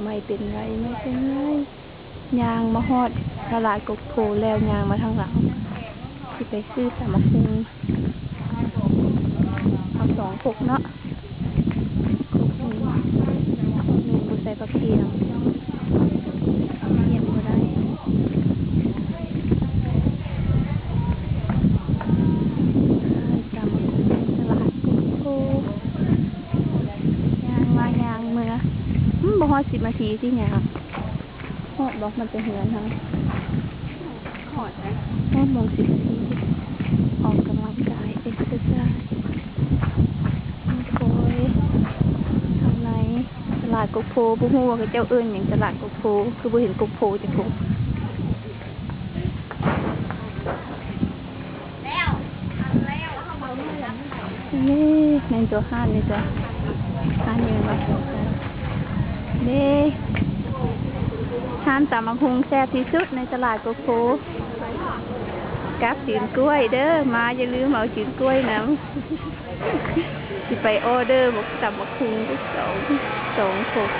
ໄມ່ເປັນໄຣ ໄມ່ເປັນໄຣ. ຍ່າງມາຮອດຕະຫຼາດກົກໂພແລ້ວ ຍ່າງມາທາງຫຼັງ ຊິໄປຊື້ຕຳບັກຫຸ່ງ ເອົາສອງຄົກເນາະ ຄົກໜຶ່ງ ຄົກໜຶ່ງບໍ່ໃສ່ຜັກກຽມ ຜັກກຽມບໍ່ໄດ້. ຕຳບັກຫຸ່ງ ຕະຫຼາດກົກໂພ ຍ່າງມາຍ່າງເມືອ ອືມ ບໍ່ຮອດສິບນາທີຕິຍ່າງ ຮອດບໍ່? ມັນໄປເຮືອນເຮົາ ຮອດນະ ຮອດໂມງສິບນາທີ ອອກກຳລັງກາຍ ເອັກເຊີໄຊ ໂອ້ຍ ທາງໃນຕະຫຼາດກົກໂພ ບໍ່ຮູ້ວ່າເຂົາເຈົ້າເອີ້ນຫຍັງ ຕະຫຼາດກົກໂພ ຄືບໍ່ເຫັນກົກໂພຈັກກົກ. ນີ້ ແມ່ນຕົວຮ້ານນີ້ຕົວະ ຮ້ານນີ້ແມ່ນບໍ່? ເດ້ ຮ້ານຕຳບັກຫຸ່ງແຊບທີ່ສຸດໃນຕະຫຼາດກົກໂພ ກັບຈືນກ້ວຍເດີ້ ມາຢ່າລືມເອົາຈືນກ້ວຍນຳ ຊິໄປອໍເດີບັກ ຕຳບັກຫຸ່ງຈັກສອງ ສອງຄົກ.